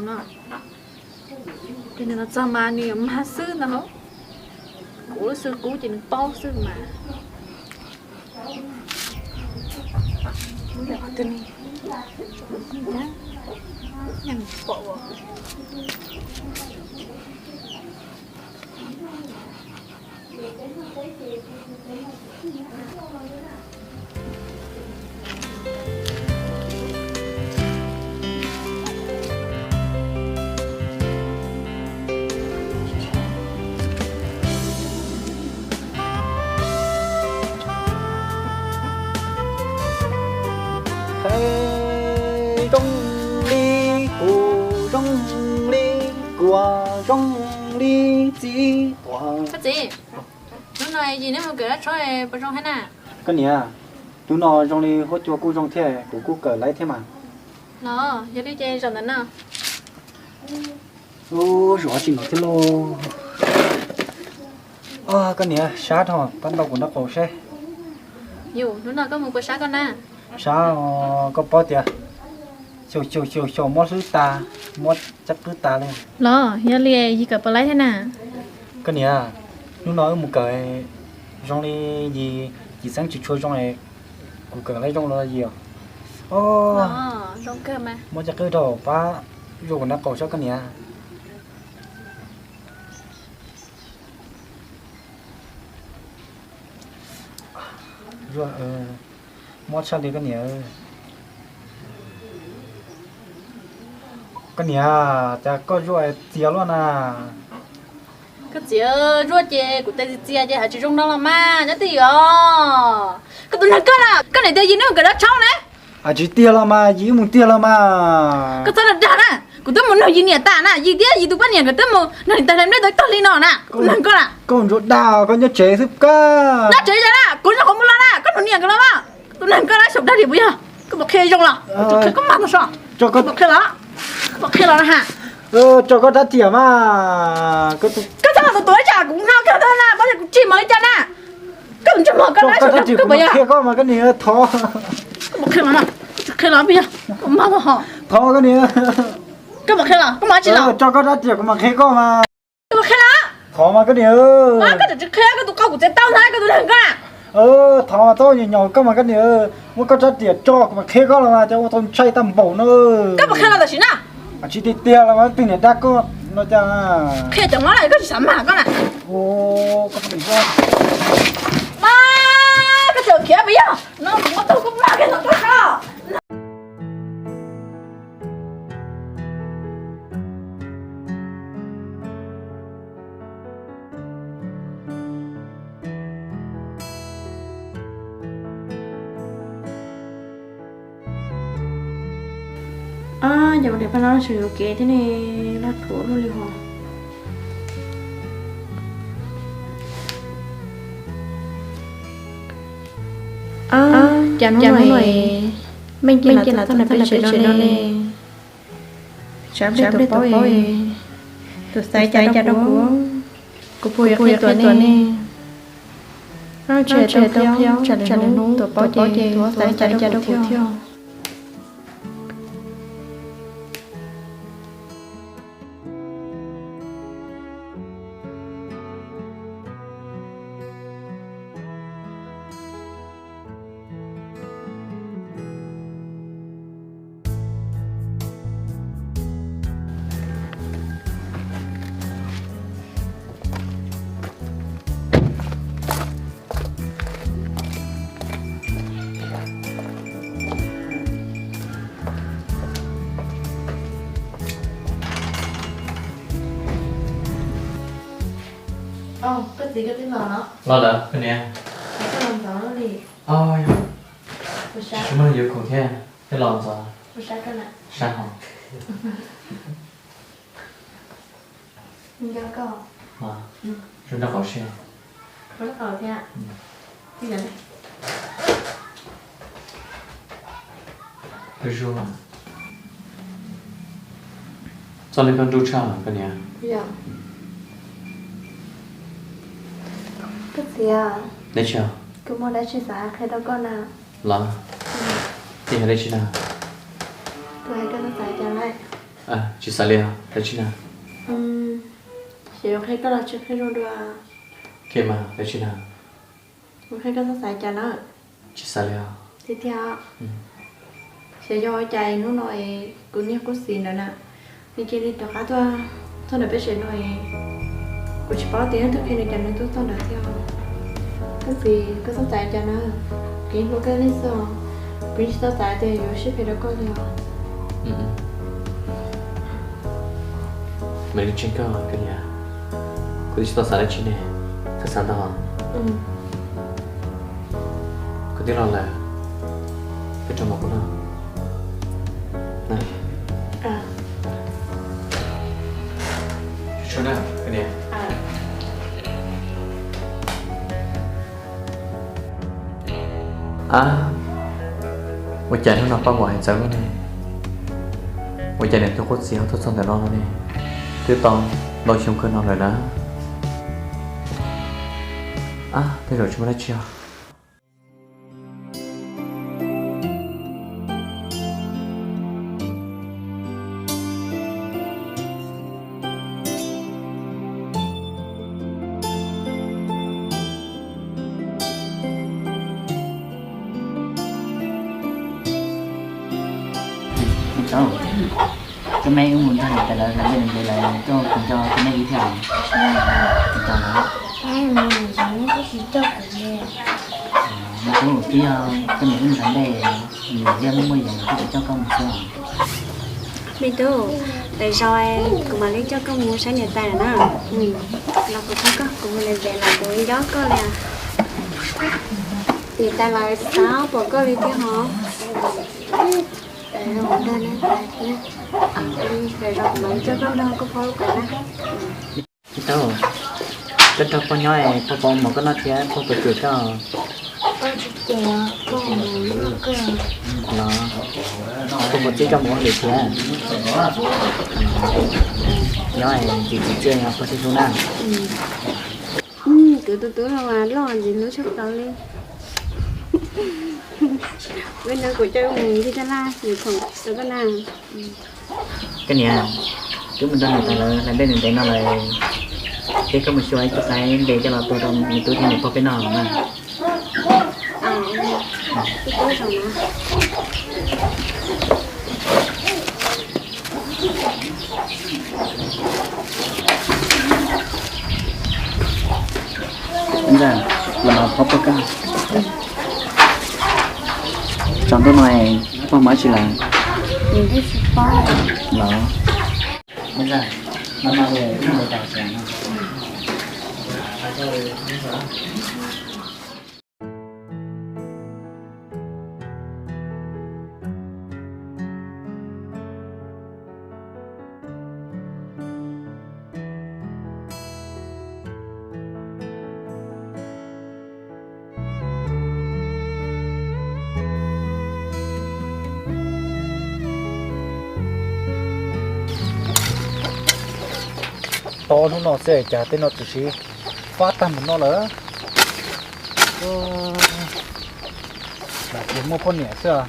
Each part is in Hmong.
no. Ces nws los txog mas nws yuav mag xwb ntag lauj. Kuv lub xwb kub ces nws paub xwb mas. Zoo li kuv, zoo li kuv, zoo li txiv tuam. Koj txiv, hnub no yim neb mus kawm dab tshoob puas zoo thiab na? Koj niam, hnub no zoo li huab cua kuj zoo thiab, kuv kuj kawm laiv thiab mas. Los yog li ces zaum ntawm no. Ub, zaum tsis nov thiab lauj. Koj niam, sab dhau, pab ntaus kuv nraub qaum seb. Yus, hnub no koj mus puas sab koj na? Sab os, koj paub tias xyaum xyaum xyaum xyaum muab hlwb tas, muab caj qwb tas li. Los yog li yim kawm puas laiv thiab na? Koj niam, hnub no wb mus kawm zoo li yim, yim xeeb tsis tshua zoo, kuv kawm laiv zoo los yim os. Muab caj qwb rau pab zuaj kuv nraub qaum seb koj niam. Zuaj, mob tshaj li koj niam. Koj niam, cas koj zuaj txias luaj na? Koj txiv, zuaj ces kuv tes txias txias ces hais tsis zoo no los mas nyob twj ywm os. Koj tus neeg koj na, koj niam tias yim neb mus kawm dab tshoob ne. Hais tsis tiag los mas, yim wb mus tiag los mas. Koj txhob dag na, kuv twb mus nug yim niam tas na, yim thiab yim tus poj niam nkawd twb mus nug niam tais hlais nplej tau ib tog li no na. Tus neeg koj na. Koj mus ntsuas dag, koj nyob tsev xwb koj. Nyob tsev na, kuv nyob qhov muag los na, koj nug niam nkawd los mas. Tus neeg koj na, xyaum dag li puas yog? Koj puas qhia zoo los? Koj qhia koj mag tag so. Koj puas qhia los? Koj puas qhia los na ha? Tso koj rab riam mas. Koj txhob los tus tuav ib tsam kuv hno koj na, tab sis kuv tsis mos li cas na. Koj tus ntsej muag koj na, xyaum dag koj puas yog? Qhia koj mas koj niam, thov. Koj puas qhia los na? Koj tsis qhia los puas yog? Koj mag tag ho. Thov koj niam. Koj puas qhia los? Koj mag tsis los? Tso koj rab riam kuv mam qhia koj mas. Koj puas qhia los? Thov mas koj niam. Koj tsis qhia koj tus qau kuv txiav tau ntag koj tus neeg koj na. Thov mas txhob nyuam nyuam koj mas koj niam, muab koj rab riam tso kuv mam qhia koj los mas, cas ua tau ntshai tag npaum no. Koj puas qhia los tam sim na? Tsis tiag tiag los mas, twg niam dag koj no cas. Qhia cov mob lawm koj tsis xav mag koj na. Koj tsis mag, koj tseem khiav puas yog? No kuv muab tau koj mag kiag los koj qhia. Ab, cas ua niam paj no tseem yuav kev thiab ne, laj dhuav luaj li hos. Ab, cas hnub no meej cia lam tuaj txog nram peb tsev no ne. Tsam nplej tuam paub es tuam xav cas rau kuv, kuv puas yuav qhia tuam ne? Ntshe tau qhia, tsam lwm hnub tuam paub ces tuam xav cas rau kuv thiab. Koj txiv, koj twb los no. Los lawm koj niam. Koj los ntxov li. Tsis muaj neeg yuav khoom thiab, peb los ntxov. Sab hos. Zoo nraub qaum seb. Koj zuaj, txoj lej koj nruj tshaj koj niam. Koj txiv, kuv muaj dab tsi xav hais qhia rau koj na. Los, yog dab tsi na? Kuv hais koj txhob xav cas lawm. Tsis xav li os, dab tsi na? Xyov yuav qhia koj los tsis qhia zoo dua. Qhia mas, dab tsi na? Kuv qhia koj txhob xav cas na. Tsis xav li os. Tiag tiag. Xyov yog ua cas hnub no es kuv niag qub txiv ntawd na, nws cia li rov qab tuaj txog ntawm peb tsev no es kuv tsis paub tias nws twb qhia li cas nws tuaj txog ntawd thiab. Koj txiv, koj txhob xav cas na, kuv hlub koj li xwb, kuv yeej tsis tau xav tias yuav siab phem rau koj li os. Meem li tseeb kawg koj niam, kuv twb tsis tau xav dab tsi ne, koj xav ntau. Kuv twb los lawm, koj rau mov kuv noj. Ab, ua cas hnub no Paj Huam hais txawv luaj ne? Ua cas nws tus qub txiv ho tuaj txog ntawm no no ne? Twb tau ntau xyoo kawg no lawm na. Ab, tej zaum tsis muaj dab tsi os. Tau, koj meb wb mus nrog niam tais lawv hla nplej hla ntev lawm, koj kuv nco koj meb wb thiab os. Tau lawm. Nws kuj twb yog koj niam wb mus hla nplej, nws thiaj muaj muaj yam nws thiaj coj koj mus xwb os. Me tub, lwm zaus kuv mam li coj koj mus saib niam tais na. Los kuv thov koj, kuv mus hla ntev los kuv nco koj li. Niam tais lawv xav pom koj li thiab hos. Lwm zaus kuv mam li coj koj nrog koj pog lub kawm na. Tsis tau, koj nrog pog nyob es pog pab ua mov koj noj thiab pog pab kwm koj. Los, pog puas txib koj mus ua hauj lwm thiab? Nyob es txiv txiv txiaj pog thiaj hlub na. Kuv tus tub no mas loj ntxim hlub tshaj plaws li. Ua no kuv coj mus ncig taj laj yus khoom rau koj na. Koj niam, twb mus nrog niam tais lawv hla nplej ntev ntev no lawm, ces koj mus xyuas ib tug qaib ntev coj los tua rau me tub thiab niam pog peb noj na. Ntxawm, los no pog pab koj. Tsam ntuj no pog mas tsis lawm los. Ntxawm, no no li, no li tas. Tau hnub no xwb cas tej no txawm siv fab tag mus no lawm. Lam tias muaj poj niam xwb,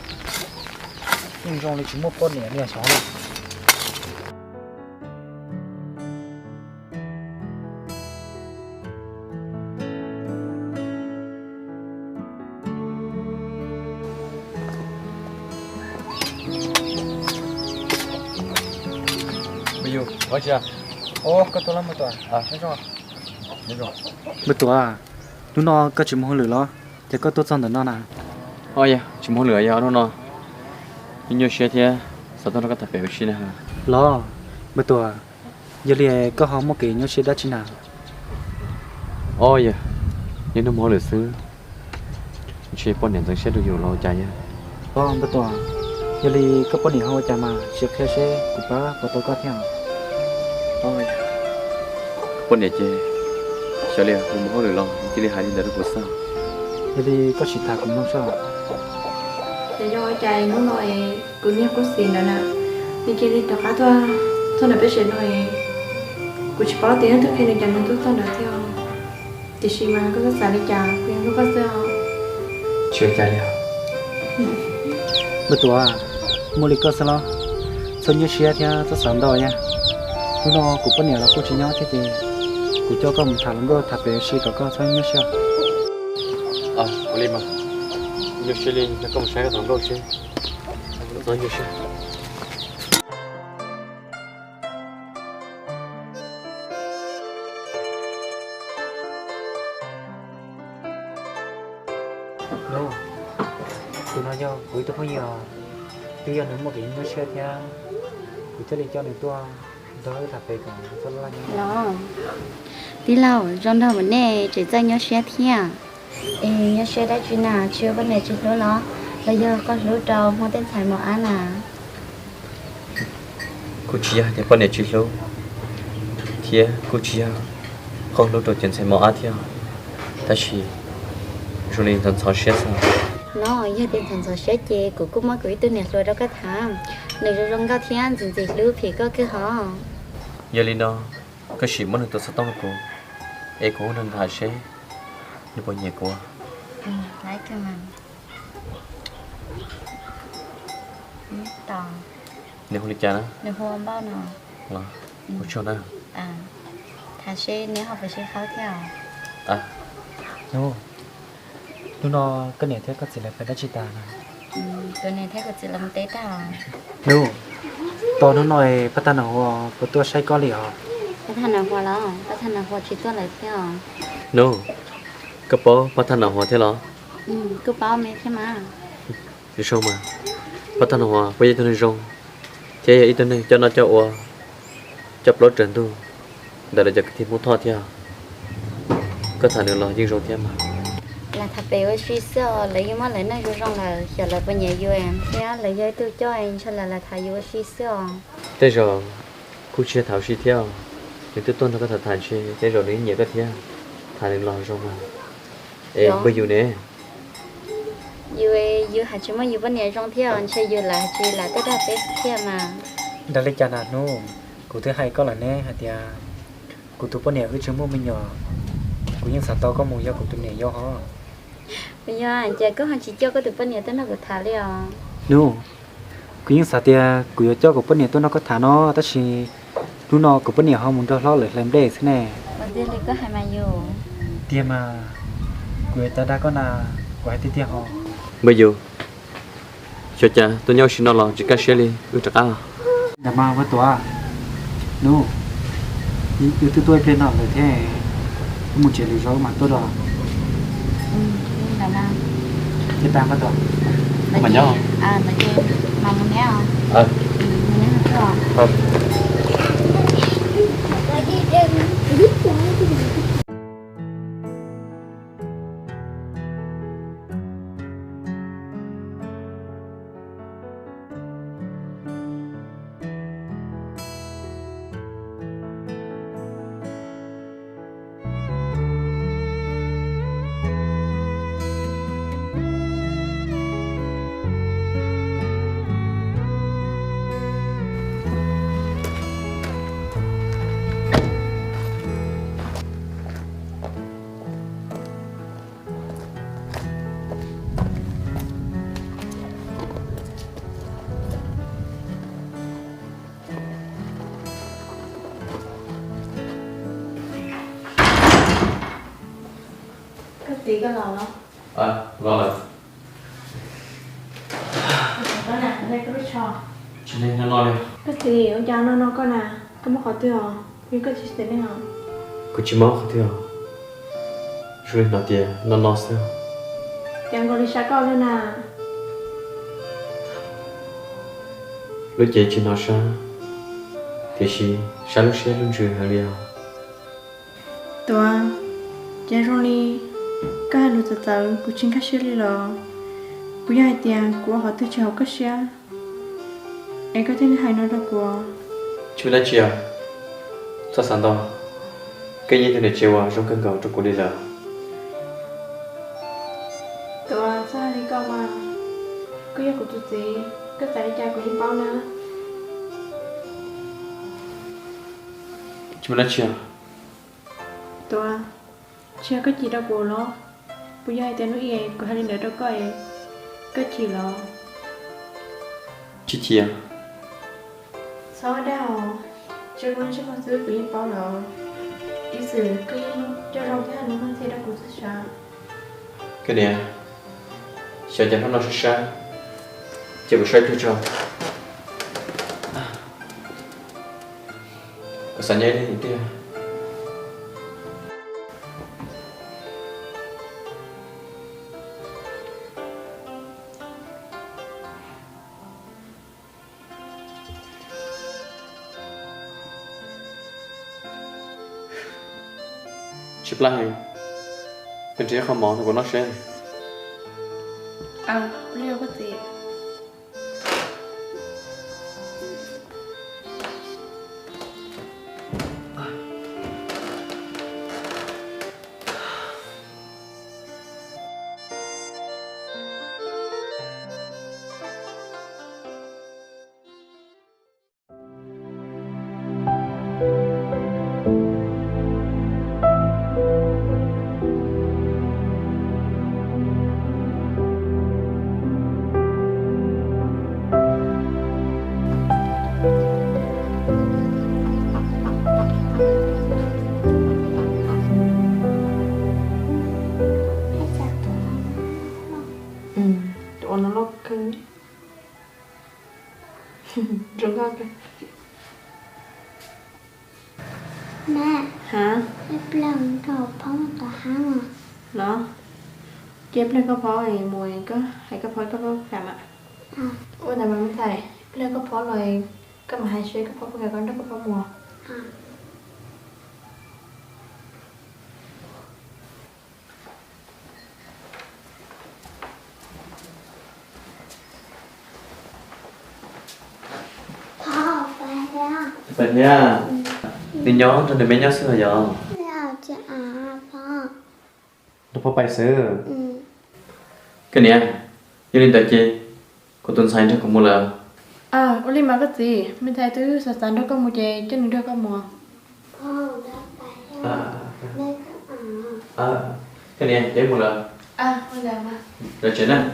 yeej zoo li tsis muaj poj niam li xyov na. Npawg Tuam, hnub no koj tsis mus hauj lwm los? Ces koj tuaj txog ntawm no na? Tsis mus hauj lwm yog hnub no nyuaj siab thiab xav tuaj nrog koj tham pem ua si na. Los, Npawg Tuam, yog li koj ho muaj kev nyuaj siab dab tsi na? Yog, niaj hnub mus hauj lwm xwb, ntshe poj niam ntxeev siab rau yus los ua cas yog. Npawg Tuam, yog li koj poj niam ho ua cas mas sim qhia seb kuv pab puas tau koj thiab. Poj niam ces xyov li, kuv mus hauj lwm los nws cia li hais li ntawd rau kuv xwb. Yog li koj sim tham kuv mloog saib. Ces yog ua cas hnub no es kuv niag qub txiv ntawd na, nws cia li rov qab tuaj txog ntawm peb tsev no es kuv tsis paub tias nws twb qhia li cas nws tuaj txog ntawd thiab. Tiam sis mas koj txhob xav li cas, kuv yeej hlub koj xwb os. Tsis ua cas li os. Npawg Tuam, muaj li koj xwb los? Txhob nyuaj siab thiab txhob xav ntau na. Hnub no kuv poj niam los kuj tsis nyob thiab ces kuv coj koj mus tham hluas nkauj tham pem ua si kom koj txhob nyuaj siab. Ua li mas, nyuaj siab li, koj mus saib koj tham hluas nkauj seb, txhob nyuaj siab. Nub, tus no yog kuv ib tug phooj ywg, twb yog nws muaj kev nyuaj siab thiab, kuv thiaj li coj nws tuaj nrog wb tham pem kom txhob laj nyob. Los, tij laug, zoo nraug mas nej tseem txawj nyuaj siab thiab. Es nyuaj siab dab tsi na, tsis yog poj niam tsis hlub los, los yog koj hlub rau Hmoob tej ntxhais mos ab na? Kuj tsis yog tias poj niam tsis hlub, thiab kuj tsis yog qhov hlub rau cov ntxhais mos ab thiab, tab sis zoo li ntxhov ntxhov siab xwb. No yog tias ntxhov ntxhov siab ces kuv kuj muab kuv ib tug niam hluas rau koj tham, nws zoo zoo nkauj thiab ntxim ntxim hlub phim koj kawg hos. Yog li no, koj sim muab nws tus xov tooj rau kuv, es kuv hu nws tham seb nws puas nyiam kuv. Nws hu li cas na? Los, ua tsaug na. Tham seb neb ho puas sib qhab thiab. Nub, hnub no koj niam thiab koj txiv lawv pais dab tsi tas na? Kuv niam thiab kuv txiv lawv mus teb tag. Nub, tos hnub no Pab Thaj Nam Huas puas tuaj saib koj li os? Pab Thaj Nam Huas los? Pab Thaj Nam Huas tsis tuaj lawm thiab os. Nub, koj paub Pab Thaj Nam Huas thiab los? Kuj paub me thiab mas. Zoo mas, Pab Thaj Nam Huas kuj yog ib tug neeg zoo, thiab yog ib tug neeg coj noj coj ua, coj plaub raws ntug ntawm lawv cov kwv tij Hmoob Thoj thiab. Koj tham nws los yeej zoo thiab mas. Lam tham pem ua si xwb os, lawv yeej muab lawv neej zoo zoo lawm, xyov lawv puas nyiam yus thiab, lawv yog ib tug coj ntshai lawv lam tham yus ua si xwb os. Tej zaum kuj tsis yog tham ua si thiab, nws twb tuaj nrog koj tham tham ntshe tej zaum nws nyiam koj thiab, tham nws los zoo mas. Es npawg yus ne? Yus, yus hais tsis muaj yus poj niam zoo thiab, ntshe yus lam hais tsis lam tej dag peb thiab mas. Dag li cas na Hnub, kuv twb hais koj lawm ne hais tias kuv tus poj niam wb tsis muaj me nyuam, kuv yeej xav tau koj mus yog kuv tus niam yau hos. Puas yog ces koj ho tsis coj koj tus poj niam tuaj nrog kuv tham li os? Hnub, kuv yeej xav tias kuv yuav coj kuv poj niam tuaj nrog koj tham no, tab sis hnub no kuv poj niam ho mus nrog hlob lawv hlais nplej xwb ne. Ua tiag li koj hais mas yus? Tiag mas, kuv yuav tau dag koj na, kuv hais tiag tiag hos. Npawg yus, xyov cas tuaj nyob ua si no los tsis kaj siab li, wb rov qab. Ntawd mas Npawg Tuam, Hnub, wb twb tuaj ib pliag no lawm thiab, wb mus tsev lwm zaus wb mam tuaj dua. Ces tag Npawg Tuam, mas nyob. Koj txiv, koj los los? Los lawm. Tsis no no li. Koj txiv, ua cas no no koj na? Koj mob qhov twg os? Kuv tsis mob qhov twg os. Zoo li hnov tias no no xwb. Cas nkaus li sab koj lub na? Lub cev tsis hnov sab, tiam sis sab lub siab lub ntsws heev li os. Tuam, ces zoo li koj hais lus txawv txawv kuv tsis nkag siab li los? Puas yog hais tias kuv ua qhov twg tsis haum koj siab es koj thiaj li hais no rau kuv? Tsis muaj dab tsi os, txhob xav ntau. Koj yog ib tug niam tsev uas zoo kawg nkaus rau kuv li lawm. Tuam, txhob hais li koj mas, koj yog kuv tus txiv, koj xav li cas kuv yeej paub na. Tsis muaj dab tsi os. Tuam, tsis yog koj chim rau kuv los? Puas yog hais tias hnub ib kuv hais li ntawd rau koj es koj chim los? Tsis chim. Ua dab, tsis muaj tsiaj muaj txhu kuv yeej paub lawm. Ib txwm koj yeej coj zoo thiab nws thiaj rau kuv txhawj xyov. Koj niam, xyov cas hnub no sab sab, cia kuv saib ib pliag tso. Kuv xav nyob ib leeg tiag. Tsis plab heev, koj nrhiav qhov mov rau kuv noj seb. Tus no loj kawg. Zoo nkauj kawg. Mas, ha, ib pliag nrog phob mus tom hab os. Los, cia ib pliag koj phob mus koj hais koj phob koj phob kam mas. Ua ntawd mas me ntxhais, ib pliag koj phob los koj mam hais seb koj phob puas kam koj nrog koj phob mus. Pais thiab, nws nyob nrog nws me nyob xwb los yog? Nrog phob pais xwb. Koj niam, yog li ntawd ces kuv tus ntxhais nrog kuv mus lawm. Ua li mas koj txiv, me ntxhais twb xav xav nrog koj mus ces coj nws nrog koj mus. Koj niam, peb mus lawm. Lawv tsev na.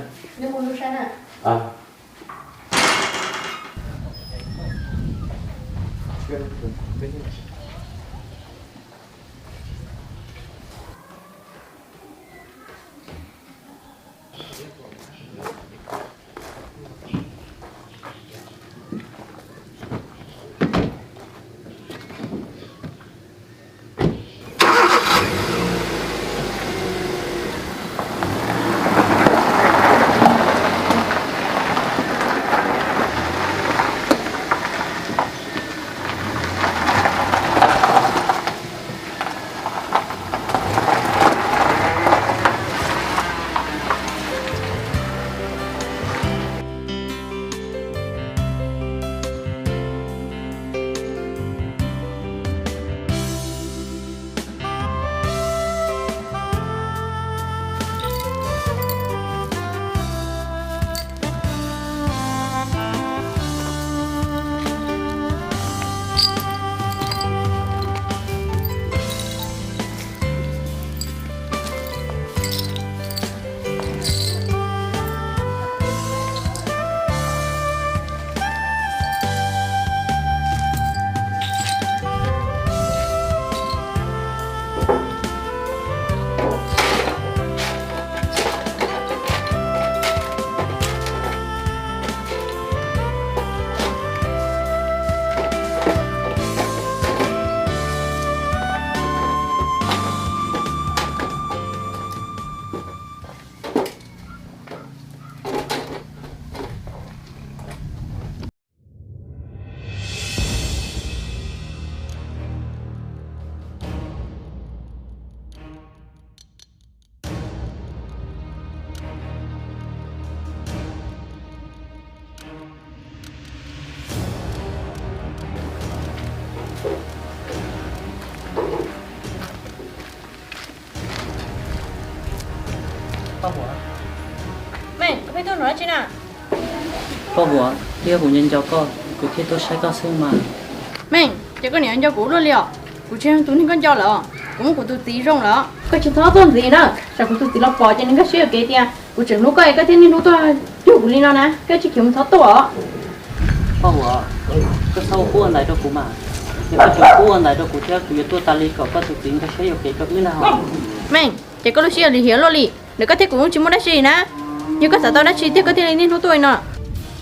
Meej, koj pheej tuaj nrog dab tsi na? Poj Vuam, twb yog kuv nco nco koj, kuv thiaj tuaj saib koj xwb mas. Meej, ces koj niam nco kuv luaj li os. Kuv tsis yog tus neeg koj nco lawm os, kuv muaj kuv tus txiv zoo lawm. Koj tsis txhob tuaj ntxiv na, tsam kuv tus txiv los pom ces nws nkag siab yuam kev tias kuv tseem hlub koj es koj thiaj niaj hnub tuaj cuag kuv li no na, koj tsis khiav mus txhob tuaj os. Poj Huam, koj txhob ua qub ua ntais rau kuv mas. Yog koj tseem qub ua ntais rau kuv thiab kuv yuav tuaj tas li kom koj tus txiv nkag siab yuam kev rau wb ntag. Meej, ces koj lub siab lim hiam luaj li, ntawm koj thiab kuv tsis muaj dab tsi na. Yog koj xav tau dab tsi tiag koj thiaj li niaj hnub tuaj li no.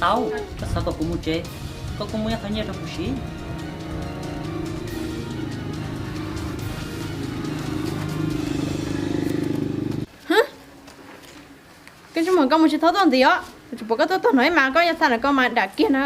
Tau, koj xav kom kuv mus tsev, koj kuj muaj ib qho nyiaj rau kuv siv. Koj ntsej muag, koj mus tsis txhob tuaj ntxiv os, kuv tsis pom koj tuaj tog no ib mas koj yuav xa ntawm koj mas dam kiag na.